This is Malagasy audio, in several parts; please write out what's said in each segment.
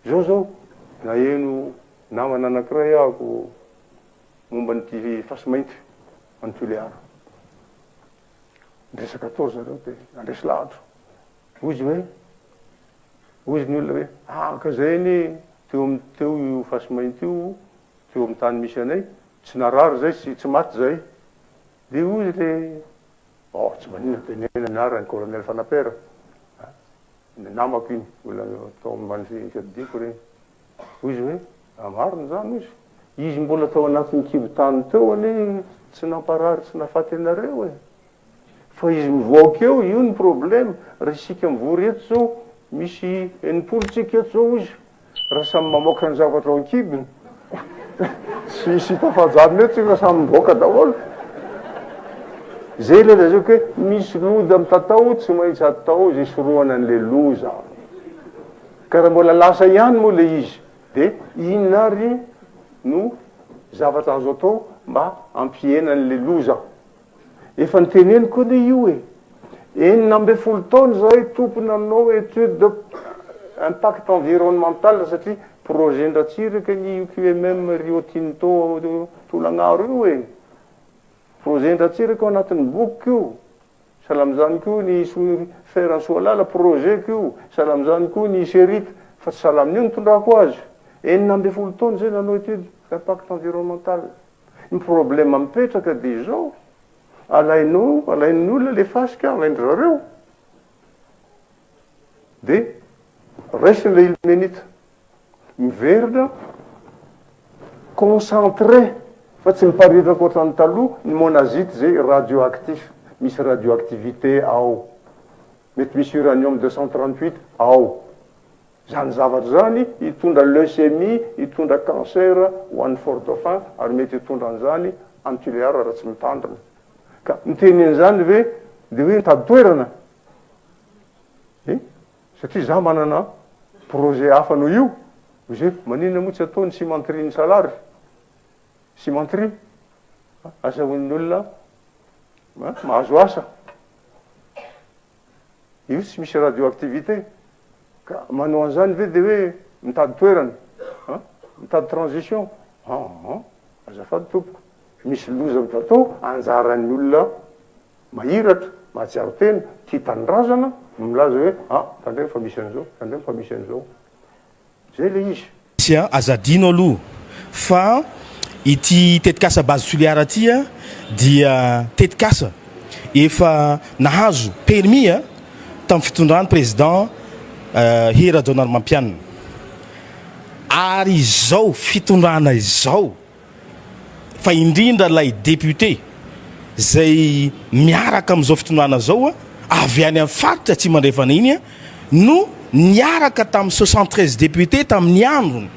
Izao zao, naheno namana anankiray ahako momba an'ity fasimainty any Tuléar. Niresaka tao ry zareo dia nandresy lahatra. Hoy izy hoe, hoy izy ny olona hoe, ah ka zay anie teo amin'ny teo io fasimainty io, teo amin'ny tany misy anay, tsy narary zay sy tsy maty zay. Dia hoy izy le, oh tsy maninona tenenina ny anarany, colonel Fanapera, Ny namako iny, olona tao ambany fiadidiako ireny. Hoy izy hoe, Raha marina izany, hoy izy, izy mbola tao anatin'ny kibon-tany teo anie tsy namparary tsy nahafaty anareo e! Fa izy mivoaka eo, io ny problème, raha isika mivory eto izao, misy 60 tsika eto izao, hoy izy, Raha samy mamoaka ny zavatra ao an-kibony, tsy hisy tafajanona eo tsika fa samy mivoaka daholo. Zay ilay lazaiko hoe misy loza mitatao tsy maintsy atao izay hisorohana an'ilay loza. Ka raha mbola lasa ihany moa ilay izy dia inona ary no zavatra azo atao mba hampihena an'ilay loza? Efa noteneniko anie io e! 16 taona izahay tompo nanao étude de impact environnemental satria projet n-dRatsiraka ny io QMM Rio Tinto Tolagnaro io e! Projet n-dRatsiraka ao anatin'ny bokiko io, sahala amin'izany koa ny fer any Soalala projet-ko io, sahala amin'izany koa ny Serite, fa tsy sahala amin'io nitondrako azy. 16 taona izay nanao étude d'impact environnemental. Ny problème mipetraka dia izao, alainao, alain'ny olona le fasika, alain-dry zareo, dia raisiny le ilmenite, miverina concentré fa tsy miparitaka ohatran'ny taloha ny monazite izay radioactif, misy radioactivité ao, mety misy uranium 238 ao. Izany zavatra izany hitondra leucémie, hitondra cancer ho an'ny Fort Dauphin ary mety hitondra an'izany any Tuléar raha tsy mitandrina. Ka miteny an'izany ve dia hoe mitady toerana? Eh? Satria za manana projet hafa noho io, hoy izy hoe maninona moa tsy atao ny cimenterie ny Salary? Cimenterie? Azahoan'ny olona mahazo asa. Io tsy misy radioactivité. Ka manao an'izany ve dia hoe mitady toerana? An? Mitady transition? An an! Azafady tompoko. Misy loza mitatao, anjaran'ny olona mahiratra, mahatsiaro tena, tia tanindrazana no milaza hoe an, tandremo fa misy an'izao, tandremo fa misy an'izao. Zay le izy. Tsia, aza adino aloha fa ity tetikasa Base Toliara ity dia tetikasa efa nahazo permis tamin'ny fitondran'ny président Hery Rajaonarimampianina ary izao fitondrana izao fa indrindra ilay député izay miaraka amin'izao fitondrana izao avy any amin'ny faritra Atsimo Andrefana iny no niaraka tamin'ny 73 députés tamin'ny androny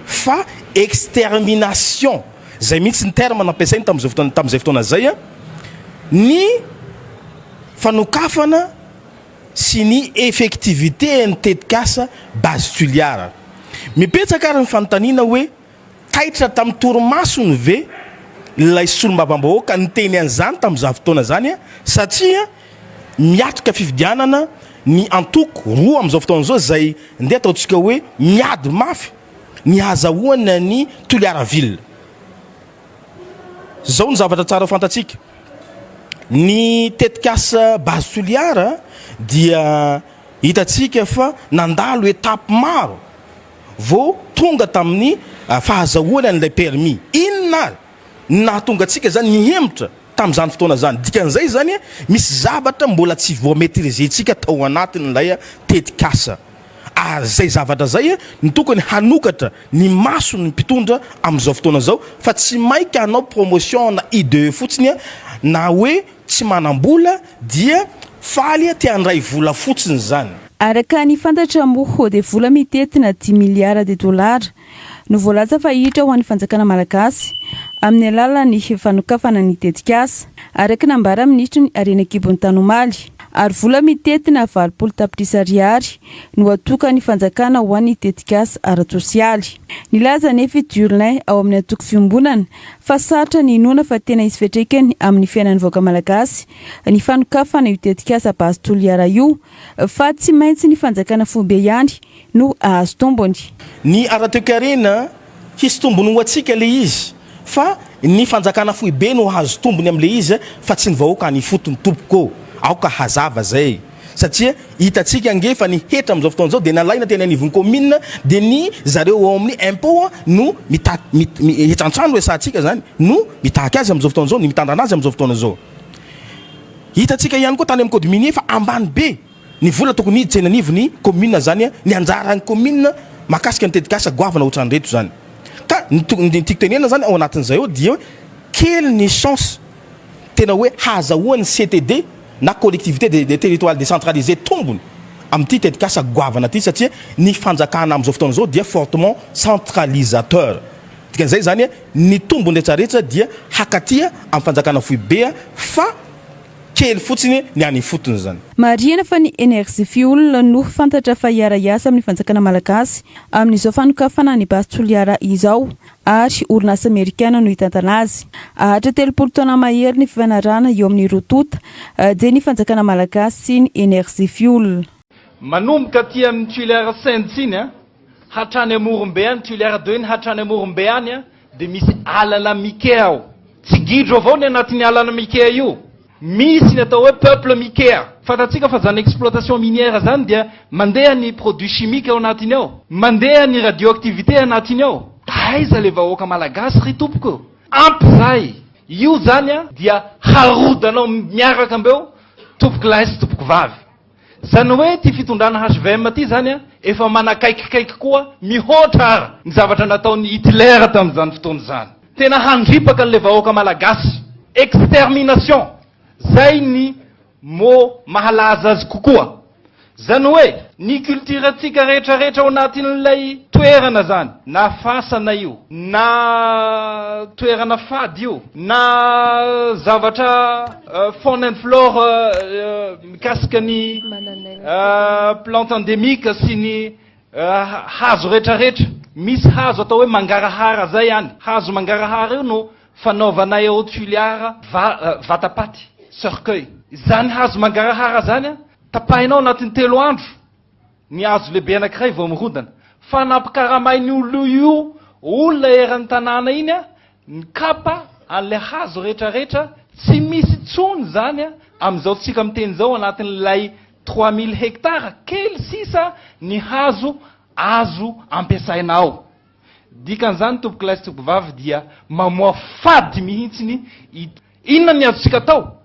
fa extermination izay mihitsy ny terme nampiasainy tamin'izao fotoana tamin'izay fotoana izay ny fanokafana sy ny effectivité ny tetikasa Base Toliara. Mipetraka ary ny fanontaniana hoe Taitra tamin'ny torimasony ve ilay solombavambahoaka niteny an'izany tamin'izany fotoana izany satria miatrika fifidianana ny antoko roa amin'izao fotoana izao izay ndeha ataontsika hoe miady mafy ny hazahoana ny Toliara ville. Izao ny zavatra tsara ho fantatsika, ny tetikasa Base Toliara dia hitantsika fa nandalo étape maro vao tonga tamin'ny fahazahoany an'ilay permis. Inona ary no nahatonga antsika izany nihemotra tamin'izany fotoana izany? Dikan'izay izany misy zavatra mbola tsy voa-maitriser-tsika tao anatin'ilay tetikasa. Ary izay zavatra izay no tokony hanokatra ny mason'ny mpitondra amin'izao fotoana izao fa tsy maika hanao promotion na IDE fotsiny na hoe tsy manam-bola dia faly te handray vola fotsiny izany. Araka ny fantatra moa dia vola mitentina dimy miliara de dolara no voalaza fa hiditra ho an'ny fanjakana malagasy amin'ny alalan'ny fanokafana ny tetikasa, araka ny nambaran'ny minisitry ny harena an-kibon'ny tany omaly. ary vola mitentina 80 tapitrisa ariary no atokan'ny fanjakana ho an'ny tetikasa ara-tsosialy. Nilaza anefa i Durlin ao amin'ny antoko Fiombonana fa sarotra ny hinoana fa tena hisy fiantraikany amin'ny fiainan'ny vahoaka malagasy ny fanokafana io tetikasa Base Toliara io fa tsy maintsy ny fanjakana foibe ihany no hahazo tombony. Ny ara-toekarena, hisy tombony ho antsika ilay izy fa ny fanjakana foibe no hahazo tombony amin'ilay izy fa tsy ny vahoaka any ifotony tompoko ô! Aoka hazava zay satria hitantsika ange fa ny hetra amin'izao fotoana izao dia nalaina teny anivon'ny commune dia ny zareo ao amin'ny impot no mitaky hetra an-trano resahantsika zany no mitaky azy amin'izao fotoana izao, ny mitandana azy amin'izao fotoana izao. Hitantsika ihany koa tany amin'ny code minier fa ambany be ny vola tokony hiditra eny anivon'ny commune zany, ny anjaran'ny commune mahakasika ny tetikasa goavana ohatran'ireto zany. Ka ny ny tiako tenenina zany ao anatin'izay ao dia hoe kely ny chance tena hoe hahazahoan'ny CTD na collectivité de territoire décentralisée tombony amin'ity tetikasa goavana ity satria ny fanjakana amin'izao fotoana izao dia fortement centralisateur. Dikan'izay izany ny tombony rehetrarehetra dia hakaty amin'ny fanjakana foibe fa kely fotsiny ny any ifotony izany. Marihina fa ny Energie Fuel no fantatra fa hiara-hiasa amin'ny fanjakana malagasy amin'izao fanokafana ny Base Toliara izao ary orinasa amerikana no hitantana azy. Haharitra 30 taona mahery ny fifanarahana eo amin'ny roa tonta dia ny fanjakana malagasy sy ny Energie Fuel. Manomboka aty amin'ny Tuléar Saints iny a, hatrany Amorombe any, Tuléar 2 iny hatrany Amorombe any a, dia misy alana Mikea ao. Tsy gidro avao ny anatin'ny alana Mikea io. Misy ny atao hoe peuple Mikea. Fantatsika fa zany exploitation minière zany dia mandeha ny produit chimique ao anatiny ao, mandeha ny radioactivité anatiny ao. Aiza le vahoaka malagasy ry tompoko? Ampy zay! Io zany a dia harodanao miaraka ambeo tompokolahy sy tompokovavy. Zany hoe ty fitondrana hvm ty zany a efa manakaikikaiky koa mihoatra ara ny zavatra nataon'i Hitler tamin'izany fotoana izany. Tena handripaka an'le vahoaka malagasy. Extermination! Zay ny mot mahalaza azy kokoa. Zany hoe ny culture-ntsika rehetra rehetra ao anatin'ilay toerana zany, na fasana io, na toerana fady io, na zavatra faune and flore mikasika ny plante endémique sy ny hazo rehetra rehetra. Misy hazo atao hoe mangarahara zay any. Hazo mangarahara io no fanaovanay ao Tuléar vatapaty, cercueil. Izany hazo mangarahara zany a, tapahinao anatin'ny 3 andro ny hazo lehibe anankiray vao mirodana. Fa nampikaramain'io olona io olona eran'ny tanàna iny a, nikapa an'ilay hazo rehetra rehetra, tsy misy intsony zany a, amin'izao tsika miteny izao anatin'ilay 3000 hectares, kely sisa ny hazo azo ampiasaina ao. Dikan'izany tompokolahy sy tompokovavy dia mamoa fady mihitsiny ity. Inona ny azontsika atao?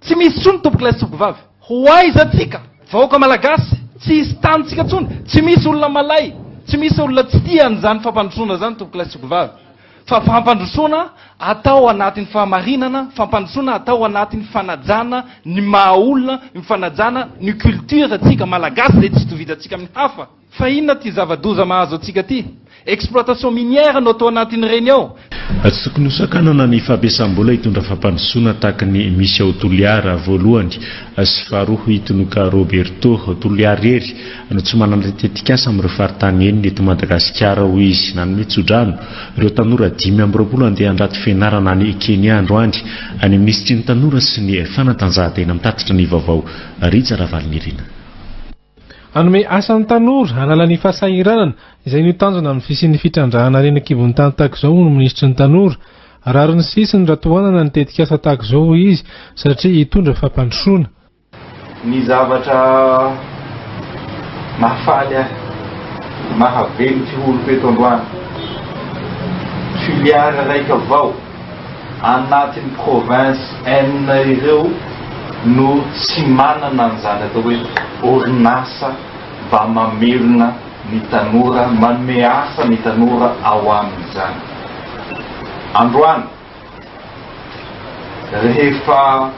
Tsy misy intsony tompokolahy sy tompokovavy. Ho aiza tsika? Vahoaka malagasy, tsy hisy tanintsika intsony, tsy misy olona malay, tsy misy olona tsy tia an'izany fampandrosoana izany tompokolahy sy tompokovavy. Fa fampandrosoana atao anatin'ny fahamarinana, fampandrosoana atao anatin'ny fanajana ny maha olona, ny fanajana ny culture tsika malagasy izay tsy itovizantsika amin'ny hafa. Fa inona ity zava-doza mahazo antsika ity? Exploitation minière no atao anatin'ireny ao. Tsy tokony hosakanana ny fampiasam-bola hitondra fampandrosoana tahaka ny misy ao Toliara voalohany sy faharoa i Tinoka Roberto. Toliara irery no tsy manana tetikasa amin'ireo faritany enina eto Madagasikara, hoy izy. Nanome tsodrano ireo tanora 25 handeha handrato fianarana any Kenya androany ny minisitry ny tanora sy ny fanatanjahantena. Mitatitra ny vaovao Rija Ravalinirina. Hanome asa ny tanora, hanala ny fahasahiranana, izay no tanjona amin'ny fisian'ny fitrandrahana harena an-kibon'ny tany tahaka izao, hoy ny minisitry ny tanora. Rariny sy hitsiny raha tohanana ny tetikasa tahaka izao, hoy izy, satria hitondra fampandrosoana. Ny zavatra mahafaly ahy, mahavelo ty oloko eto androany, Tuliara raika vao. anatin'ny province enina ireo no tsy manana an'izany atao hoe orinasa mba mamelona ny tanora, manome asa ny tanora ao aminy izany. Androany, rehefa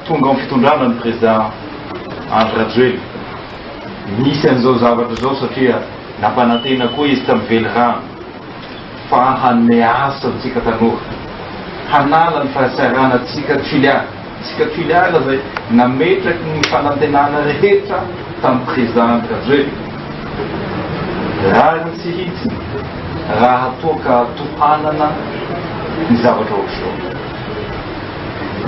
tonga ao amin'ny fitondrana ny Président Andry Rajoelina, nisy an'izao zavatra izao satria nampanantena koa izy tamin'ny velirano, fa hanome asa antsika tanora, hanala ny fahasahiranantsika Toliara. Tsika Toliara izay nametraky ny fanantenana rehetra tamin'ny Président Andry Rajoelina. Rariny sy hitsiny raha toa ka tohanana ny zavatra ohatr'izao.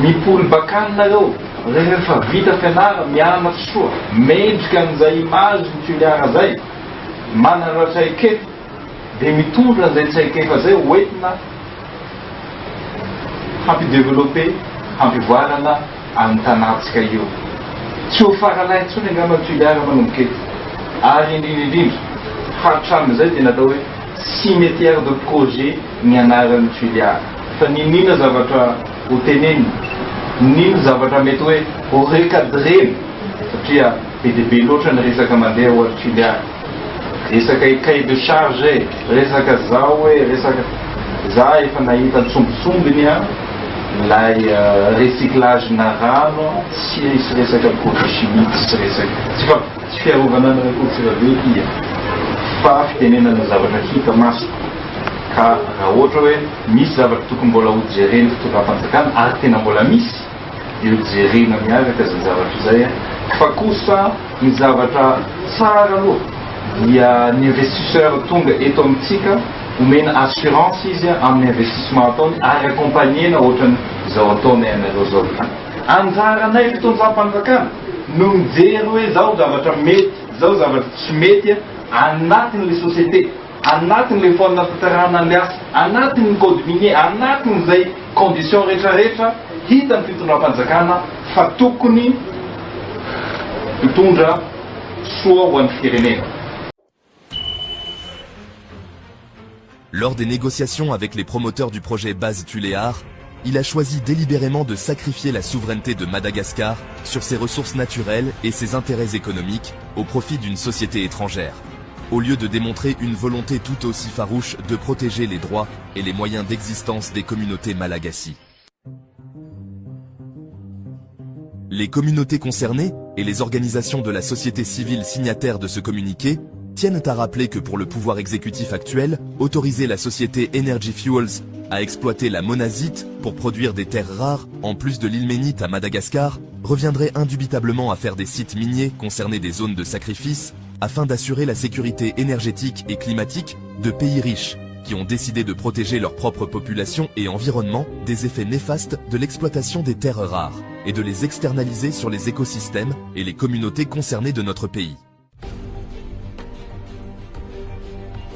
Mipoly bakany nareo rehefa vita fianara mianatra soa, mendrika an'izay image ny Toliara zay, manana traikefa dia mitondra an'izay traikefa zay hoentina hampi-developper, hampivoarana an'ny tanàntsika io. Tsy ho faralahy intsony angamba ny Toliara manomboka eto. Ary indrindra indrindra, hatramin'izay dia natao hoe cimetière de projet ny anaran'ny Toliara. Fa n'inon'inona zavatra ho tenenina, n'inona zavatra mety hoe ho recadrer-na, satria be dia be loatra ny resaka mandeha ao Toliara. Resaka cahier de charge e, resaka zao e, resaka, za efa nahita an-tsombintsombiny an, ilay recyclage na rano an, tsy hisy resaka produit chimique, tsy resaka, tsy fa, tsy fiarovana anareo Antsirabe ity an, fa fitenenana zavatra hita maso, ka raha ohatra hoe misy zavatra tokony mbola ho jeren'ny fitondram-panjakana ary tena mbola misy dia ho jerena miaraka izay zavatra izay an, fa kosa Ny zavatra tsara aloha dia ny investisseur tonga eto amintsika omena assurance izy amin'ny investissement ataony ary accompagner-na ohatrany izao ataonay anareo izao. Anjaranay fitondram-panjakana no mijery hoe izao zavatra mety, izao zavatra tsy mety anatin'ilay société. Anatin'ilay fanatanterahana ny asa, anatin'ny code minier, anatin'izay conditions rehetrarehetra hitan'ny fitondram-panjakana fa tokony hitondra soa ho an'ny firenena. Lors des négociations avec les promoteurs du projet Base Tuléar, il a choisi délibérément de sacrifier la souveraineté de Madagascar sur ses ressources naturelles et ses intérêts économiques au profit d'une société étrangère, au lieu de démontrer une volonté tout aussi farouche de protéger les droits et les moyens d'existence des communautés malagasy. Les communautés concernées et les organisations de la société civile signataires de ce communiqué tiennent à rappeler que pour le pouvoir exécutif actuel, autoriser la société Energy Fuels à exploiter la monazite pour produire des terres rares, en plus de l'ilménite à Madagascar, reviendrait indubitablement à faire des sites miniers concernés des zones de sacrifice afin d'assurer la sécurité énergétique et climatique de pays riches qui ont décidé de protéger leur propre population et environnement des effets néfastes de l'exploitation des terres rares et de les externaliser sur les écosystèmes et les communautés concernées de notre pays.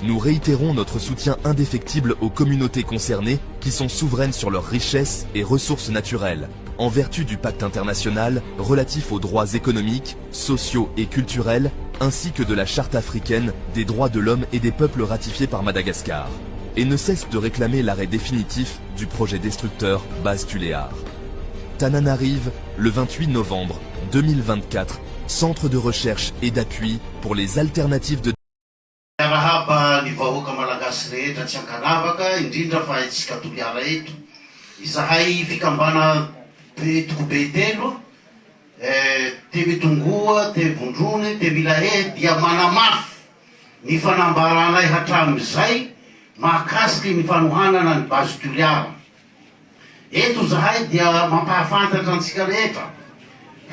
Nous réitérons notre soutien indéfectible aux communautés concernées qui sont souveraines sur leurs richesses et ressources naturelles, en vertu du pacte international relatif aux droits économiques, sociaux et culturels, ainsi que de la Charte africaine des droits de l'homme et des peuples ratifiée par Madagascar, et ne cesse de réclamer l'arrêt définitif du projet destructeur Base Tuléar. Tananarive, le 28 novembre 2024, centre de recherche et d'appui pour les alternatives de Miarahaba ny vahoaka Malagasy rehetra tsy ankanavaka, indrindra fa itsika Toliara eto. Izahay fikambana be toko be telo, Temitongoa, Tevondrony, Temilahehy dia manamafy ny fanambaranay hatramin'izay mahakasiky ny fanohanana ny Base Toliara. Eto izahay dia mampahafantatra antsika rehetra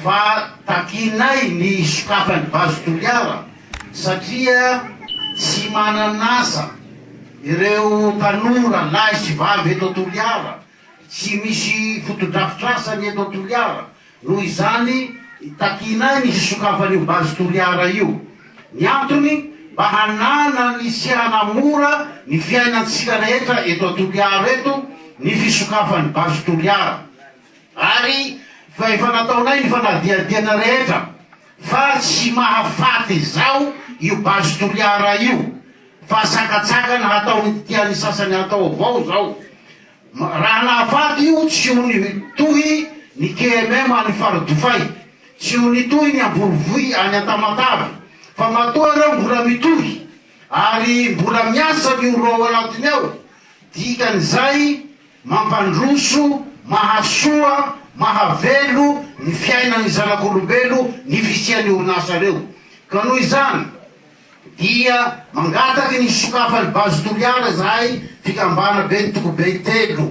fa takinay ny hisokafan'ny Base Toliara satria tsy manan'asa ireo tanora lahy sy vavy eto Toliara, tsy misy fotodrafitrasa ny eto Toliara Noho izany, takianay ny hisokafan'io Base Toliara io. Ny antony, mba hananany sy hanamora ny fiainantsika rehetra eto Toliara eto ny fisokafan'ny Base Toliara. Ary fa efa nataonay ny fanadihadiana rehetra fa tsy mahafaty izao io Base Toliara io fa sakantsakana hataon'ny tian'ny sasany hatao avao izao. Raha nahafaty io tsy ho nitohy ny KMM any Faradofay, tsy ho nitohy ny Amborovoy any Antamatave, fa matoa ireo mbola mitohy ary mbola miasa ny olo ao anatiny ao, dikan'izay mampandroso, mahasoa, mahavelo ny fiainan'ny zanak'olombelo ny fisian'ny orinasa ireo. Ka noho izany, dia mangataky ny hisokafan'ny Base Toliara izahay fikambana be ny toko be telo,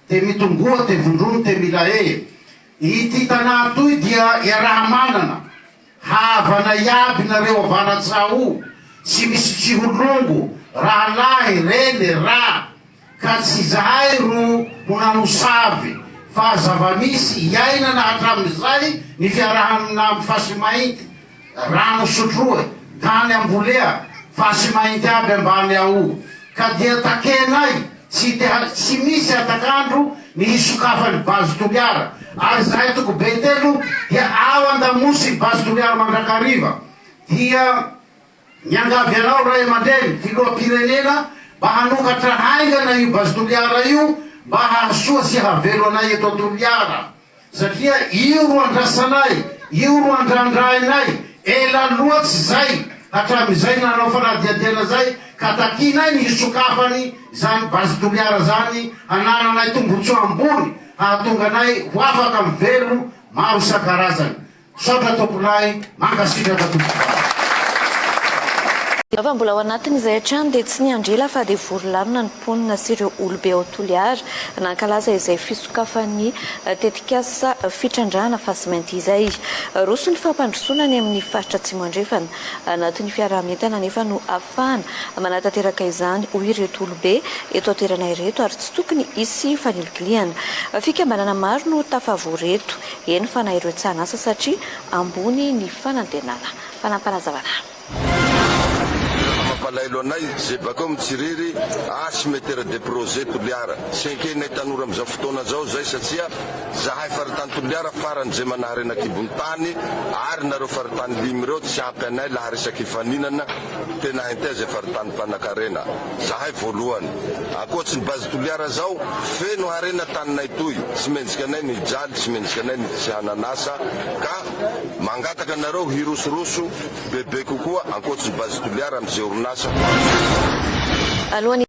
Temitongoa, Tevondrono, Temilahe. Ity tanà toy dia iaraha-manana, havana iaby nareo avaratsao, tsy misy tsy ho longo, rahalahy, reny, ra, ka tsy zahay ro ho nanosavy fa zava-misy iainana hatramin'izay ny fiarahana am fasimainty, Rano sotroa, tany ambolea, fasy mainty aby ambany ao. Ka dia takenay, tsy te tsy misy hatak'andro ny hisokafan'ny Base Toliara, ary izahay toko Betelo dia ao andamosin'ny Base Toliara mandrakariva. Dia miangavy anao Ray aman-dreny, Filoham-pirenena, mba hanokatra haingana io Base Toliara io mba hahasoa sy hahavelo anay eto Toliara. Satria io ro andrasanay, io ro andrandrainay, ela loatsy zay hatramizay nanao fanadihadiana zay ka takinay ny hisokafany zany base Toliara zany hanananay tombotsoa ambony hahatonga anay ho afaka mivelo maro isankarazany. Misaotra tompolahy, mankasitraka tompokovavy. Fa mbola ao anatin'izay hatrany dia tsy niandry ela fa dia vory lanona ny mponina sy ireo olobe ao Toliara nankalaza izay fisokafan'ny tetikasa fitrandrahana fasimainty izay. Roso ny fampandrosoana any amin'ny faritra Atsimo Andrefana. Anatin'ny fiaraha-mientana anefa no ahafahana manatanteraka izany hoy ireto olobe eto an-toerana ireto ary tsy tokony hisy fanilikilihana. Fikambanana maro no tafavory eto, eny fa na ireo tsy an'asa satria ambony ny fanantenana. Fanaampanazavana. Mampalahelo anay ze bakeo mitsiriry ah cimetière de projet Toliara. Tsy enkenay tanora amizao fotoana zao zay satria zahay faritany Toliara farany ze manaharena kibony tany ary nareo faritany limy reo tsy ampy anay laha resaky hifaninana tena hentea ze faritany mpanakarena zahay voalohany ankoatsy ny base Toliara zao feno harena taninay toy tsy mendrika anay ny hijaly tsy mendrika anay ny tsy hananasa ka mangataka anareo hirosoroso Bebe kokoa ankoatry ny Base Toliara amin'izay orinasa ho avy. Alohan'ny.